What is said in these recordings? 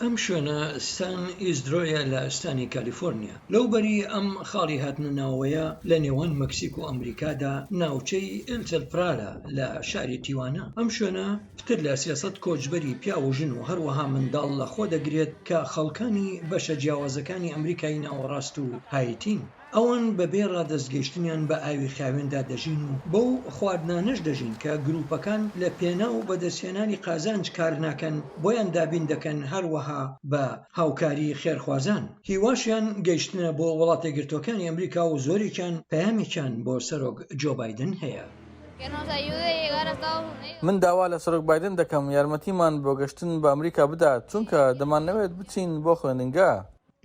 ئەم شوێنە سان ئیزدرۆیە لە ستانی کالیفۆرنیا. لەوبەری ئەم خاڵی هاتنەناوەیە لە نێوان مەکسیک و ئەمریکادا ناوچەی ئێلچەلپرالە لە شاری تیوانا. ئەم شوێنە پتر لە 300 کۆچبەری پیاو و ژن و هەروەها منداڵ لە خۆ دەگرێت کە خەڵکانی بەشە جیاوازەکانی ئەمریکای ناوەڕاست و هایتین. ئەوان بەبێ ڕادەستگەیشتنیان بە ئاوی خاوێندا دەژین و بەو خواردنانەش دەژین کە گروپەکان لە پێناو بەدەستهێنانی قازانج کارناکەن بۆیان دابین دەکەن هەروەها بە هاوکاری خێرخوازان هیواشیان گەیشتنە بۆ وڵاتەیەکگرتووەکانی ئەمریکا و زۆرێکیان پەیامێکیان بۆ سەرۆک جۆ بایدن هەیە. من داوا لە سەرۆک بایدن دەکەم یارمەتیمان بۆ گەشتن بە ئەمریکا بدات، چونکە دەمانەوێت بچین بۆ خوێندنگا.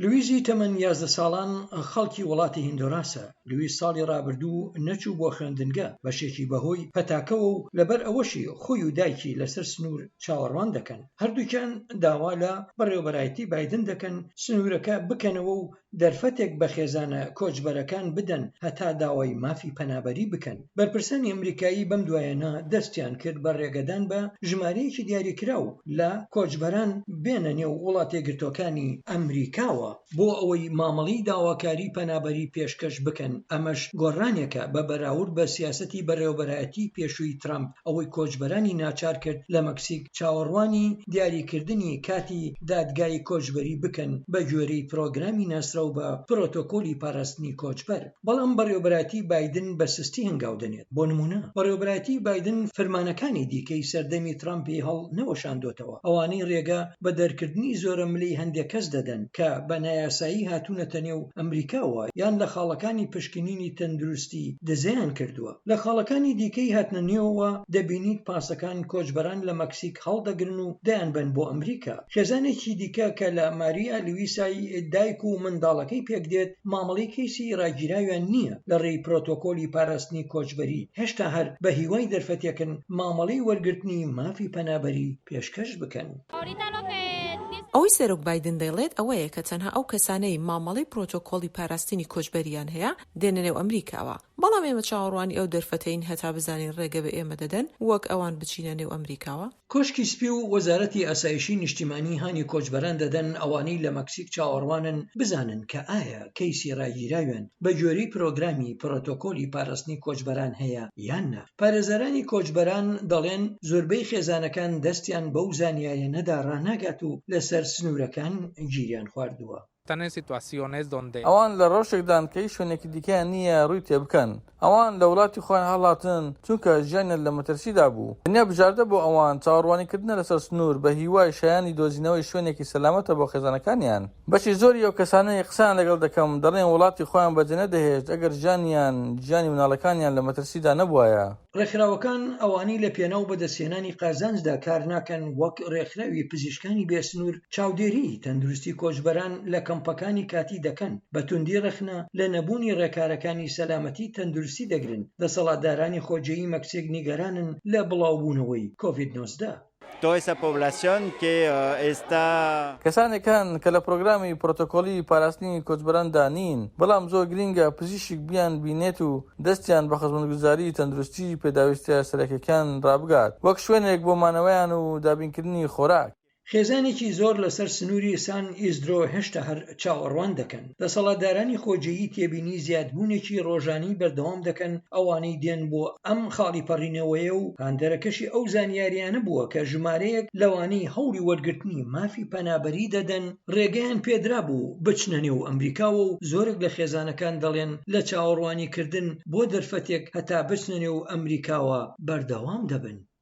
لویزی تەمەن 11 ساڵان خەڵکی وڵاتی هیندۆراسە. لویز ساڵی ڕابردوو نەچوو بۆ خوێندنگە، بەشێکی بەهۆی پەتاکەوە و لەبەر ئەوەشی خۆی و دایکی لەسەر سنوور چاوەڕوان دەکەن. هەردووکیان داوا لە بەڕێوەبەرایەتی بایدن دەکەن سنوورەکە بکەنەوە و دەرفەتێک بە خێزانە کۆچبەرەکان بدەن هەتا داوای مافی پەنابەری بکەن. بەرپرسانی ئەمریکایی بەم دوایانە دەستیان کرد بە ڕێگەدان بە ژمارەیەکی دیاریکراو لە کۆچبەران بێنە نێو وڵاتەیەکگرتووەکانی ئەمریکاوە بۆ ئەوەی مامەڵەی داواکاری پەنابەری پێشکەش بکەن، ئەمەش گۆڕانێکە بە بەراورد بە سیاسەتی بەڕێوەبەرایەتی پێشووی ترەمپ ئەوەی کۆچبەرانی ناچار کرد لە مەکسیک چاوەڕوانی دیاریکردنی کاتی دادگای کۆچبەری بکەن بەگوێرەی پرۆگرامی ناسراو بە پرۆتۆکۆلی پاراستنی کۆچبەر. بەڵام بەڕێوەبەرایەتی بایدن بە سستی هەنگاو دەنێت. بۆ نموونە بەڕێوەبەرایەتی بایدن فرمانەکانی دیکەی سەردەمی ترەمپی هەڵنەوەشاندۆتەوە، ئەوانەی ڕێگە بە دەرکردنی زۆرەملێی هەندێک کەس دەدەن کە بە نایاسایی هاتوونەتە نێو ئەمریکاوە یان لە خاڵەکانی پشکنینی تەندروستی دزەیان کردووە. لە خاڵەکانی دیکەی هاتنە نێوەوە دەبینیت پاسەکان کۆچبەران لە مەکسیک هەڵدەگرن و دەیانبەن بۆ ئەمریکا. خێزانێکی دیکە کە لە ماریا لویسای دایک و منداڵەکەی پێکدێت، مامەڵەی کەیسی ڕاگیراویان نییە لە ڕێی پرۆتۆکۆلی پاراستنی کۆچبەری، هێشتا هەر بە هیوای دەرفەتێکن مامەڵەی وەرگرتنی مافی پەنابەری پێشکەش بکەن. ئەوەی سەرۆک بایدن دەیڵێت ئەوەیە کە تەنها ئەو کەسانەی مامەڵەی پرۆتۆکۆڵی پاراستنی کۆچبەریان هەیە دێنە نێو ئەمریکاوە، بەڵام ئێمە چاوەڕوانی ئەو دەرفەتەین هەتا بزانین ڕێگە بە ئێمە دەدەن وەک ئەوان بچینە نێو ئەمریکاوە. کۆشکی سپی و وەزارەتی ئاسایشی نیشتیمانی هانی کۆچبەران دەدەن ئەوانەی لە مەکسیک چاوەڕوانن بزانن کە ئایا کەیسی ڕاگیراویان بە گوێرەی پرۆگرامی پرۆتۆکۆلی پاراستنی کۆچبەران هەیە یان نا. پارێزەرانی کۆچبەران دەڵێن زۆربەی خێزانەکان دەستیان بەو زانیاریانەدا ڕاناگات و لەسەر سنوورەکان گیریان خواردووە. ئەوان لە ڕەوشێکدان کە هیچ شوێنێکی دیکەیان نییە ڕووی تێبکەن. ئەوان لە وڵاتی خۆیان هەڵهاتن چونکە ژیانیان لە مەترسیدا بوو. تەنیا بژاردە بۆ ئەوان چاوەڕوانیکردنە لەسەر سنوور بە هیوای شایانی دۆزینەوەی شوێنێکی سەلامەتە بۆ خێزانەکانیان. بەشی زۆری ئەو کەسانەی قسەیان لەگەڵ دەکەم دەڵێن وڵاتی خۆیان بەجێنەدەهێشت ئەگەر ژیانیان، ژیانی مناڵەکانیان لە مەترسیدا نەبوایە. ڕێکخراوەکان ئەوانەی لە پێناو بەدەستهێنانی قازانجدا کار ناکەن وەک ڕێکخراوی پزیشکانی بێسنوور چاودێریی تەندروستی کۆچبەران لە کەمپەکانی کاتی دەکەن، بە توندی ڕەخنە لە نەبوونی ڕێکارەکانی سەلامەتی تەندروستی دەگرن، دەسەڵاتدارانی خۆجێیی مەکسیک نیگەرانن لە بڵاوبوونەوەی کۆڤید 19. کەسانێک هەن کە لە پرۆگرامی پرۆتۆکۆلی پاراستنی کۆچبەراندا نین، بەڵام زۆر گرینگە پزیشک بیان بینێت و دەستیان بە خزمەتگوزاری تەندروستی پێداویستیە سەرەکیەکان ڕابگات، وەک شوێنێک بۆ مانەوەیان و دابینکردنی خۆراک. خێزانێکی زۆر لەسەر سنووری سان ئیزدرۆ هێشتا هەر چاوەڕوان دەکەن. دەسەڵاتدارانی خۆجێیی تێبینی زیادبوونێکی ڕۆژانەی بەردەوام دەکەن ئەوانەی دێن بۆ ئەم خاڵی پەڕینەوەیە و هاندەرەکەشی ئەو زانیاریانە بووە کە ژمارەیەک لەوانەی هەوڵی وەرگرتنی مافی پەنابەری دەدەن ڕێگەیان پێدرابوو بچنە نێو ئەمریکاوە و زۆرێک لە خێزانەکان دەڵێن لە چاوەڕوانیکردن بۆ دەرفەتێک هەتا بچنە نێو ئەمریکاوە بەردەوام دەبن.